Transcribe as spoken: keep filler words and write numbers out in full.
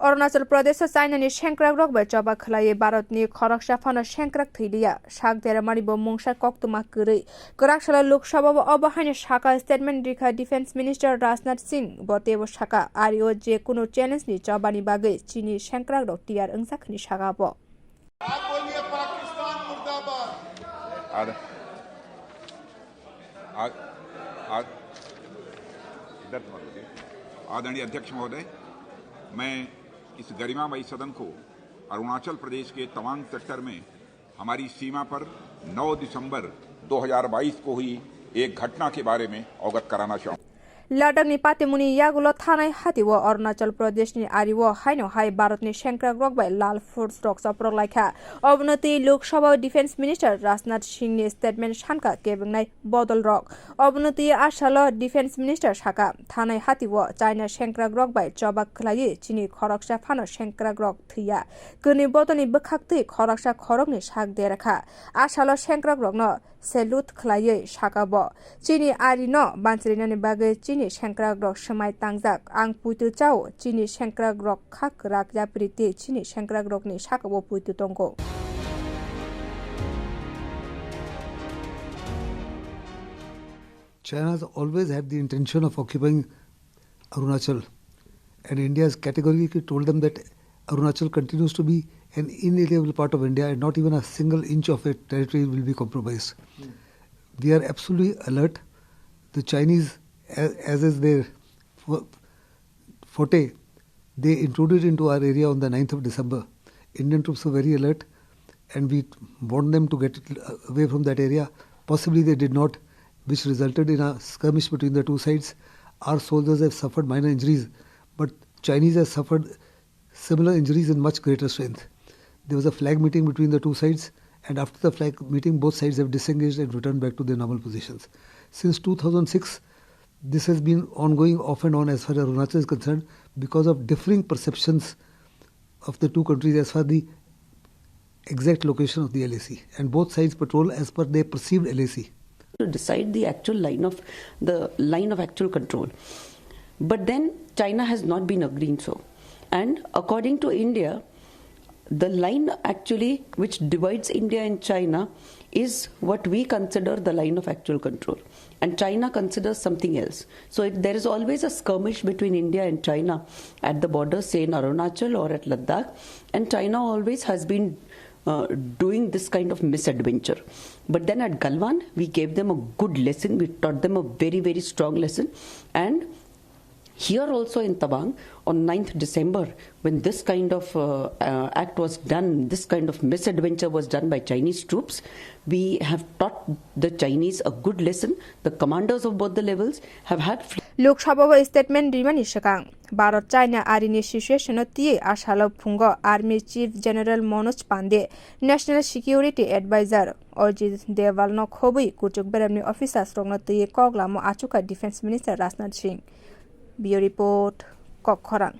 Arunachal Pradesh o China ni sengkrakrok bai choba khwlaiwi Bharat ni khoroksa phano sengkrak thwi liya. Sak deramani bo mungsa koktwma kwrwi. Kwrak salo Lok Sabha o obo haino saka statement rikha Defence Minister Rajnath Singh, bo teibo saka, ari o je kunu challenge ni chobani bagwi chini sengkrakrok tiyar wngjak hwnwi saka bo. आप बोलिए, पाकिस्तान मुर्दाबाद। आद-, आद-, आद-, इधर तो बोलिए। आदरणीय अध्यक्ष महोदय, मैं इस गरिमामयी सदन को अरुणाचल प्रदेश के तवांग सेक्टर में हमारी सीमा पर नौ दिसंबर दो हज़ार बाईस को हुई एक घटना के बारे में अवगत कराना चाहूँ। Ladakh ni patimuni yagulo thanai hati o Arunachal Pradesh ni ari o haino hai Bharat ni sengkrakrok bai lal flags rok chopropok lai kha. Obono twi Lok Sabha o Defence Minister Rajnath Singh ni statement sankha kebeng nai bodol rok. Obono twi a salo Defence Minister saka, thanai hati o China sengkrakrok bai choba khwlaiwi chini khoroksa phano sengkrakrok thwiya. Kwnwi bodol ni bwkhak twi khoroksa khoroknwi sak dera kha. A salo sengkrakrokno salute khwlaiwi saka bo. Chini ari no banchrinani bagwi chini sengkrakrok swmai tangjak. Ang puitu chao, chini sengkrakrok kha kwrak yapri tei chini sengkrakrokni sakao puitu tongo. China has always had the intention of occupying Arunachal, and India has categorically told them that Arunachal continues to be an inalienable part of India and not even a single inch of its territory will be compromised. We are absolutely alert. The Chinese, a-, as is their fo-, forte, they intruded into our area on the ninth of December. Indian troops were very alert and we warned them to get away from that area. Possibly they did not, which resulted in a skirmish between the two sides. Our soldiers have suffered minor injuries, but Chinese have suffered similar injuries in much greater strength. There was a flag meeting between the two sides, and after the flag meeting, both sides have disengaged and returned back to their normal positions. Since two thousand six, this has been ongoing off and on as far as Arunachal is concerned because of differing perceptions of the two countries as far the exact location of the L A C, and both sides patrol as per their perceived L A C. To decide the actual line of, the line of actual control. But then China has not been agreeing so. And according to India, the line actually which divides India and China is what we consider the line of actual control. And China considers something else. So it, there is always a skirmish between India and China at the border, say in Arunachal or at Ladakh. And China always has been uh, doing this kind of misadventure. But then at Galwan, we gave them a good lesson. We taught them a very, very strong lesson. And here also in Tawang, on ninth December, when this kind of uh, uh, act was done, this kind of misadventure was done by Chinese troops, we have taught the Chinese a good lesson. The commanders of both the levels have had fl- Lok Sabha o statement rimani swkang Bharat China arini situation o twiwi a salo phungo Army Chief General Manoj Pande, National Security Advisor Ajit Doval no khobwi kuchuk beremni officers rokno twiwi kok lamo achukha Defence Minister Rajnath Singh. Bureau Report, Kokkhorang.